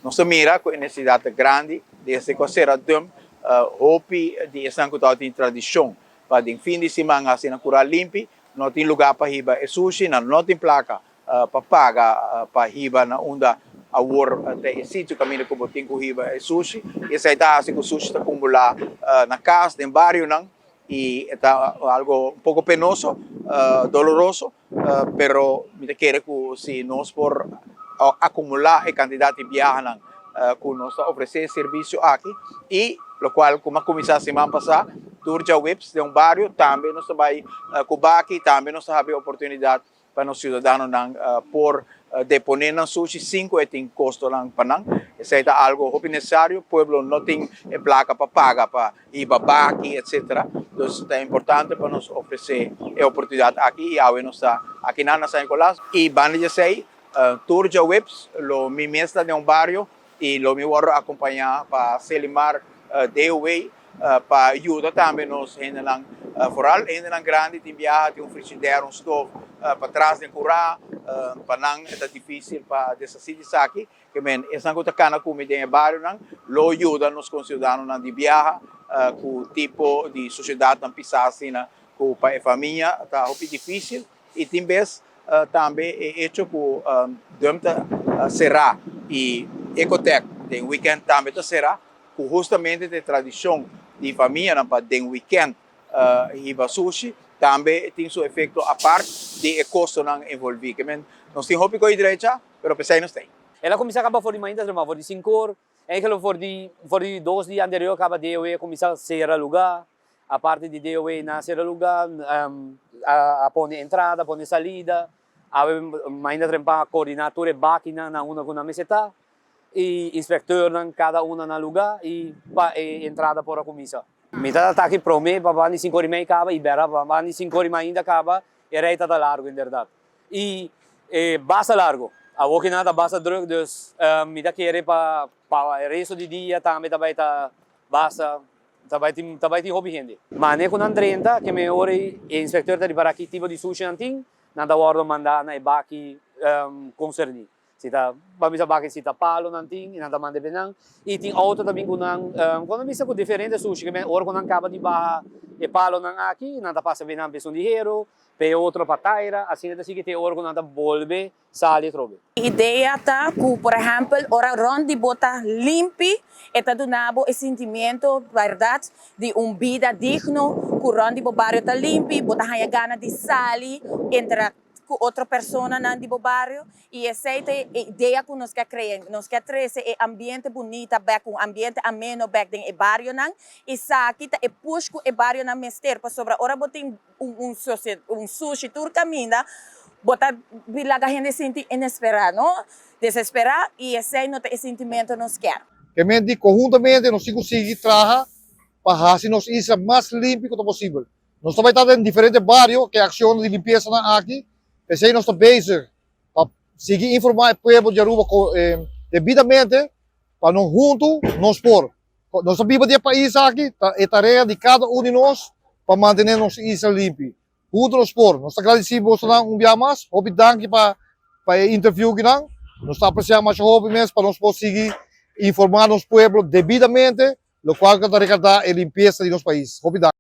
Nos ta mira ku e nesesidat ta grandi desde ku a sera dump. Hopi di esnan ku tabatin tradishon pa den fin di siman hasi nan kura limpi no tin lugá pa hiba e sushi, nan no tin plaka pa paga pa hiba na unda awor ta e sitio kaminda ku bo tin ku hiba e sushi. I esei ta hasi ku sushi ta kumulá na kas, den barionan i e ta algo un poko penoso, doloroso. Pero mi ta kere ku si nos por akumulá e kantidat di biahanan ku nos ta ofresé e servisio aki i lokual ku a kuminsá siman pasá tur djaweps den un bario tambe nos ta bai ku baki, tambe nos ta habri oportunidat pa nos siudadanonan por deponé nan sushi sin ku e tin kostonan pa nan. Esei ta algu hopi nesesario, pueblo no tin e plaka pa paga pa hiba baki etcetera. Dus ta importante pa nos ofrece e oportunidad aki y awe nos ta akinan na San Nicolas. Y banda di esey tur djaweps lo mi mes ta den un bario y lo mi wordo acompaña pa Celimar DOW pa yuda tambe nos hendenan vooral hendenan grandi tin biaha tin un frigidaire un stoof patras den cura pa nan e ta dificil pa deshaci di esaki. Ke men esnan ku ta kana ku mi den e barionan lo yuda nos konsiudadanonan di biaha ku tipo di sosiedatnan pisá asina ku pa e famia ta hopi difísil i tin bes tambe e echo ku dump ta será i Ecotech den wikènt tambe ta será ku hustamente ta e tradishon di famianan pa den wikènt hiba sushi tambe tin su efekto apart di e kostonan envolví. Ke men nos tin hopi kos di drecha. Pero p'esei nos ta ei. El a kuminsá kaba for di mainta tremá for di sinkor, eigenlijk for di for di dos dia anterior kaba DOW a kuminsá sera lugá, aparte di DOW nan a sera lugá a a pone entrada, a pone salida, awe mainta trempa a kordiná tur e bakinan na unda ku nan mester ta i inspektornan kada una na lugá i pa e entrada por a kuminsá. Mi ta taki promé pa banda di sinkor i mei kaba i bèra pa banda di sinkor i mainta kaba e rei ta ta largu inderdat. Y e basta largo. Awor ki nan ta basta druk dus mi ta kere pa pa e resto di dia tambe ta bay ta basta ta bay tin ta bay tin hopi hende. Mane cu nan drenta ke me ora e inspecteur ta ripara ki tipo di sushi nan tin nan ta wordo manda na e baki concerni. Si ta ban bisa baki si ta palo nan tin y nan ta manda e nan y tin auto ta bin cu nan cuando bisa cu diferente sushi ke ora cu nan caba di baha e palonan aki nan ta pasa be nan pesun di hero Pe otro pa taira, asina ta sigui te ora ku nan ta bolbe sali atrobe. E idea ta ku, por ehèmpel, ora rònt di bo ta limpi, e ta duna bo e sentimiento, bèrdat, di un bida digno, ku rònt di bo bario ta limpi, bo ta haña gana di sali, interaktá ku otro personanan di bo bario. I esei ta e idea ku nos ke krea. Nos ke trese e ambiente bunita bèk, un ambiente ameno bèk den e barionan. Esaki ta e push ku e barionan mester, pasobra ora bo tin un un sushi tur caminda bo ta laga hende sinti inespera no desespera y esey no ta e sintimento nos kier. Ke men di konhuntamente nos tin ku sigui traha pa hasi nos isla mas limpi ku ta posibel. Nos ta bai ta den diferente bario ku e akshonnan di limpiesanan aki, p'esei nos ta bezig pa sigui informá e pueblo di Aruba debidamente pa nos huntu nos por. Nos ta biba di e pais aki, ta e tarea di kada un di nos pa mantené nos isla limpi. Huntu nos por. Nos ta gradisí bosonan un bia mas. Hopi danki pa pa e interview kinan. Nos ta apresiá masha hopi mes pa nos por sigui informá nos pueblo debidamente lokual ku ta rekardá e limpiesa di nos pais. Hopi danki.